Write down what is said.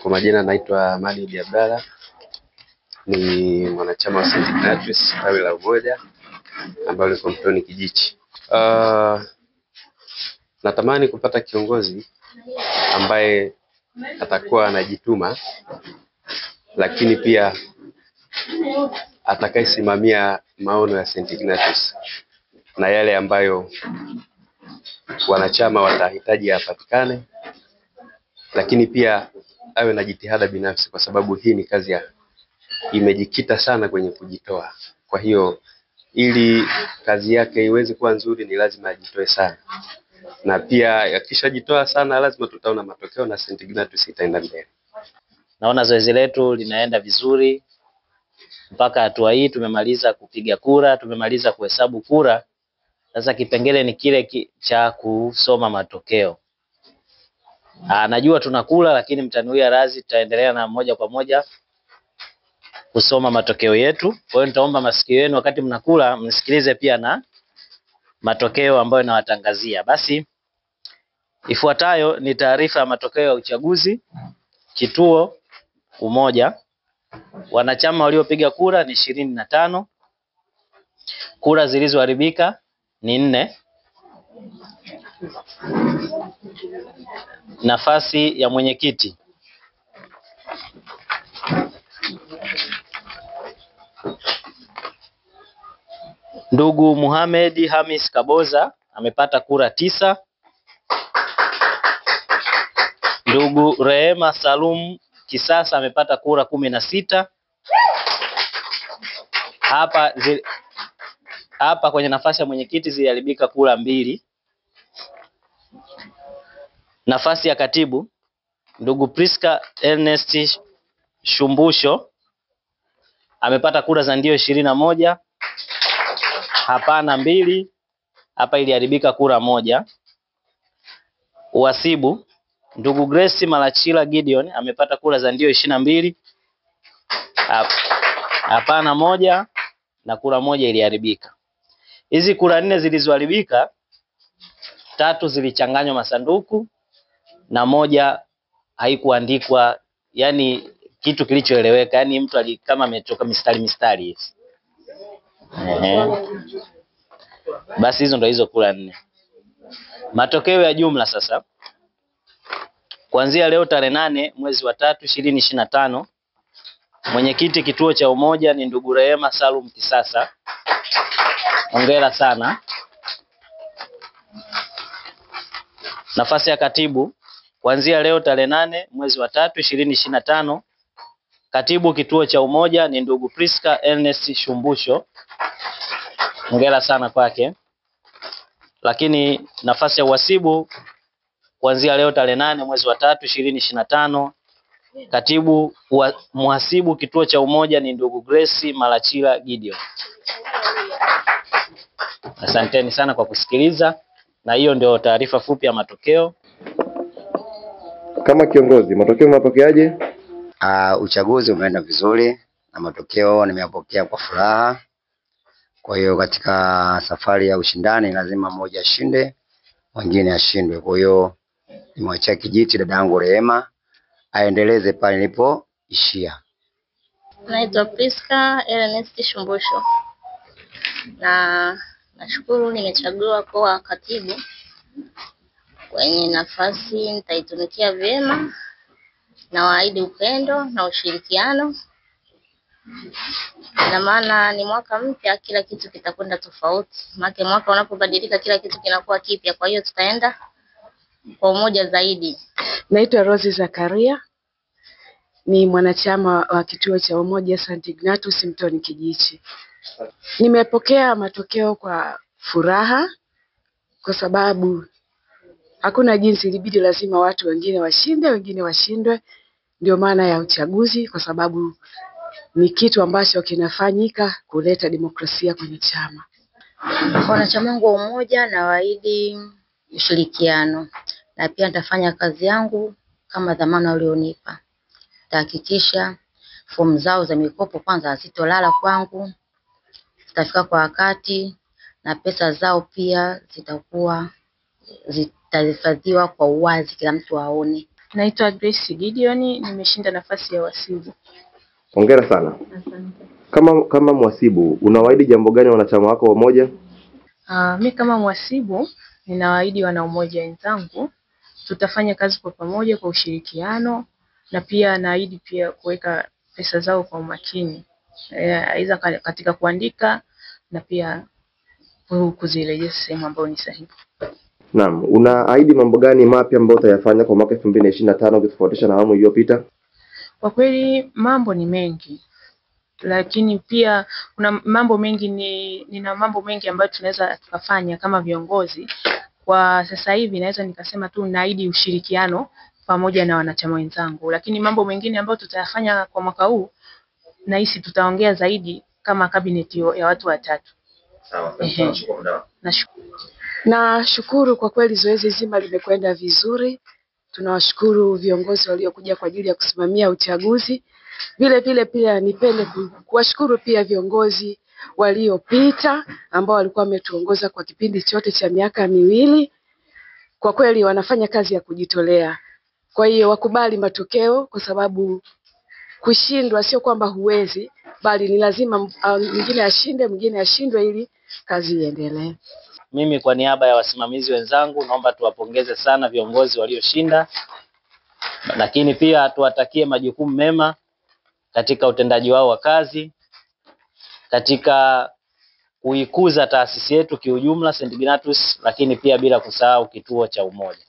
Kwa majina naitwa Mali Abdalla, ni mwanachama wa St. Ignatius tawi la Umoja ambalo liko Mtoni Kijichi. Natamani kupata kiongozi ambaye atakuwa anajituma, lakini pia atakayesimamia maono ya St. Ignatius na yale ambayo wanachama watahitaji yapatikane, lakini pia awe na jitihada binafsi, kwa sababu hii ni kazi ya imejikita sana kwenye kujitoa. Kwa hiyo ili kazi yake iweze kuwa nzuri ni lazima ajitoe sana, na pia akishajitoa sana lazima tutaona matokeo na St. Ignatius itaenda mbele. Naona zoezi letu linaenda vizuri mpaka hatua hii. Tumemaliza kupiga kura, tumemaliza kuhesabu kura. Sasa kipengele ni kile cha kusoma matokeo. Najua tunakula, lakini mtanuia razi, tutaendelea na moja kwa moja kusoma matokeo yetu. Kwa hiyo nitaomba masikio yenu wakati mnakula msikilize pia na matokeo ambayo nawatangazia. Basi ifuatayo ni taarifa ya matokeo ya uchaguzi kituo Umoja. Wanachama waliopiga kura ni 25. Kura zilizoharibika ni 4. Nafasi ya mwenyekiti, ndugu Muhammad Hamis Kaboza amepata kura 9. Ndugu Rehema Salum Kisasa amepata kura 16. Hapa kwenye nafasi ya mwenyekiti ziliharibika kura 2. Nafasi ya katibu, ndugu Priska Ernest Shumbusho amepata kura za ndio 21, hapana 2, hapa iliharibika kura 1. Uhasibu, ndugu Grace Malachila Gideon amepata kura za ndio 22, hapana 1 na kura 1 iliharibika. Hizi kura 4 zilizoharibika, 3 zilichanganywa masanduku na 1 haikuandikwa, yani kitu kilichoeleweka, yani mtu kama ametoka mistari mistari hivi. Basi hizo ndo hizo kura 4. Matokeo ya jumla sasa, kuanzia leo tarehe 8 mwezi wa 3 2025, mwenyekiti kituo cha Umoja ni ndugu Rehema Salum Kisasa. Hongera sana. Nafasi ya katibu, kuanzia leo tarehe 8 mwezi wa 3 2025, katibu kituo cha Umoja ni ndugu Priska Ernest Shumbusho. Hongera sana kwake. Lakini nafasi ya uhasibu, kuanzia leo tarehe 8 mwezi wa 3 2025, katibu muhasibu kituo cha Umoja ni ndugu Grace Malachila Gideon. Asanteni sana kwa kusikiliza, na hiyo ndio taarifa fupi ya matokeo. Kama kiongozi, matokeo umeyapokeaje? Uchaguzi umeenda vizuri na matokeo nimeyapokea kwa furaha. Kwa hiyo katika safari ya ushindani lazima mmoja ashinde, mwingine ashindwe. Kwa hiyo nimwachia kijiti dadangu Rehema aendeleze pale nilipoishia. Naitwa Priska Ernest Shumbusho na nashukuru nimechaguliwa kuwa katibu. Kwenye nafasi nitaitumikia vyema na waahidi upendo na ushirikiano, na maana ni mwaka mpya, kila kitu kitakwenda tofauti. Maana mwaka unapobadilika kila kitu kinakuwa kipya, kwa hiyo tutaenda kwa umoja zaidi. Naitwa Rose Zakaria, ni mwanachama wa kituo cha Umoja St. Ignatius Mtoni Kijichi. Nimepokea matokeo kwa furaha kwa sababu hakuna jinsi, ilibidi lazima watu wengine washinde, wengine washindwe. Ndio maana ya uchaguzi, kwa sababu ni kitu ambacho kinafanyika kuleta demokrasia kwenye chama. Wanachama wangu wa Umoja na waahidi ushirikiano, na pia nitafanya kazi yangu kama dhamana walionipa. Nitahakikisha fomu zao za mikopo kwanza hazitolala kwangu, zitafika kwa wakati, na pesa zao pia zitahifadhiwa kwa uwazi, kila mtu aone. Naitwa Grace Gideon, nimeshinda nafasi ya wasibu. Hongera sana. Asante. Kama mhasibu, unawaahidi jambo gani wanachama wako wa Umoja? Mi kama mhasibu ninawaahidi wana umoja wenzangu tutafanya kazi kwa pamoja kwa ushirikiano, na pia naahidi pia kuweka pesa zao kwa umakini, aidha katika kuandika na pia kuzirejesha sehemu ambayo ni sahihi. Naam, unaahidi mambo gani mapya ambayo utayafanya kwa mwaka 2025 ukitofautisha na awamu iliyopita? Kwa kweli mambo ni mengi, lakini pia kuna mambo mengi nina mambo mengi ambayo tunaweza tukafanya kama viongozi. Kwa sasa hivi naweza nikasema tu naahidi ushirikiano pamoja na wanachama wenzangu, lakini mambo mengine ambayo tutayafanya kwa mwaka huu nahisi tutaongea zaidi kama kabineti ya watu watatu. Sawa, Ehe. Nashukuru. Nashukuru kwa kweli zoezi zima limekwenda vizuri. Tunawashukuru viongozi waliokuja kwa ajili ya kusimamia uchaguzi. Vile vile pia nipende kuwashukuru pia viongozi waliopita ambao walikuwa wametuongoza kwa kipindi chote cha miaka miwili. Kwa kweli wanafanya kazi ya kujitolea. Kwa hiyo wakubali matokeo, kwa sababu kushindwa sio kwamba huwezi, bali ni lazima mwingine ashinde, mwingine ashindwe ili kazi iendelee. Mimi kwa niaba ya wasimamizi wenzangu naomba tuwapongeze sana viongozi walioshinda, lakini pia tuwatakie majukumu mema katika utendaji wao wa kazi, katika kuikuza taasisi yetu kiujumla St. Ignatius, lakini pia bila kusahau kituo cha Umoja.